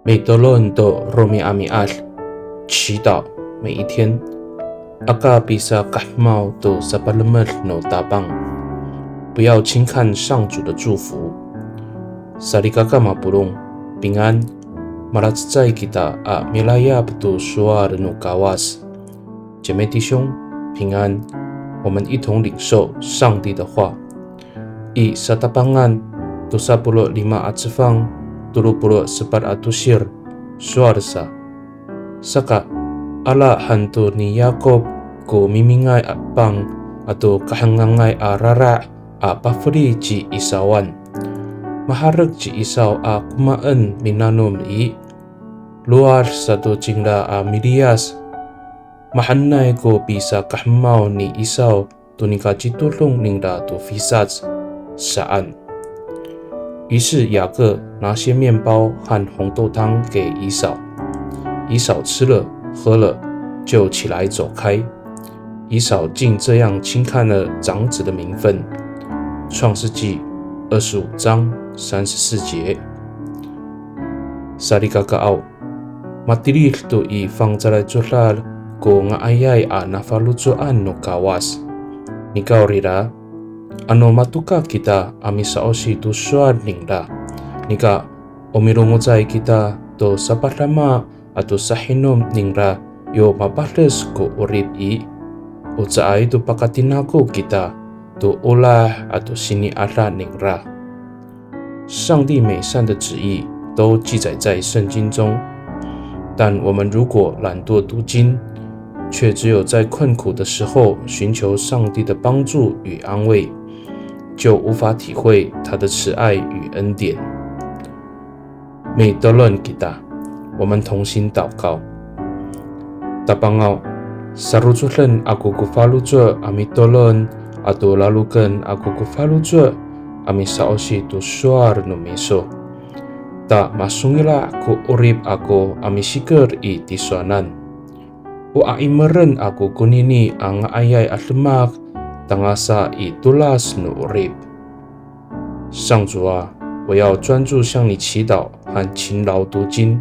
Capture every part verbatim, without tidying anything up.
Mitolon to romi'ami'ad, 祈祷每一天。Aka pisakahemaw to sapalemed no Tapang, 不要轻看上主的祝福。Salikaka mapolong, 平安。Malacecay kita a milayap to sowal no Kawas. 姐妹弟兄，平安。我们一同领受上帝的话。I Satapangan, tosa polo' lima a cefang, tolo polo' sepat a tosir, sowal sa. Saka, ala han to ni Yakop ko mimingay a pang ato kahengangay a rara' a pafeli ci Isawan. Maherek ci Isaw a komaen minanom i, lowad sato cingra a miliyas. Mahaenay ko pisakahemaw ni Isaw to nika citodong ningra to fisac saan. 于是雅各拿些面包和红豆汤给以扫，以扫吃了喝了，就起来走开。以扫竟这样轻看了长子的名分。创世纪二十五章三十四节。Salikakaaw, matilid to i fangcalay codad ko nga'ayay a nafaloco'an no Kawas. Nikawrira, ano matoka kita a misa'osi to sowal ningra, nika o milongocay kita to sapadama ato sahinom ningra yo mapades ko 'orip i, o caay to pakatinako kita to olah ato sini'ada ningra. 上帝美善的旨意都记载在圣经中，但我们如果懒惰读经，却只有在困苦的时候寻求上帝的帮助与安慰，就无法体会他的慈爱与恩典。Mitolon kita, 我们同心祷告。Tapangaw, sarocoden ako ko faloco' a mitolon ato laloken ako ko faloco' a misa'osi to sowal no miso. Ta masongila' ko 'orip ako a misiker i tisowanan. O a'imeren ako konini a nga'ayay a demak tangasa i tolas no 'orip. 上主啊，我要专注向你祈祷和勤劳读经，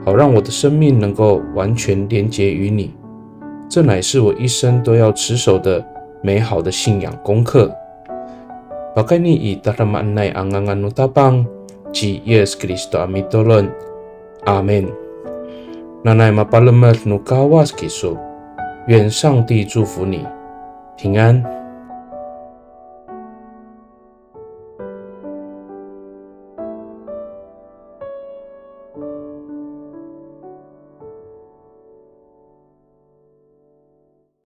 好让我的生命能够完全连结于你。这乃是我一生都要持守的美好的信仰功课。Pakayni i tadamaanay a ngangan no Tapang, ci Yis Kristo a mitolon. Amin. Nanay mapalemed no Kawas kiso. 愿上帝祝福你，平安。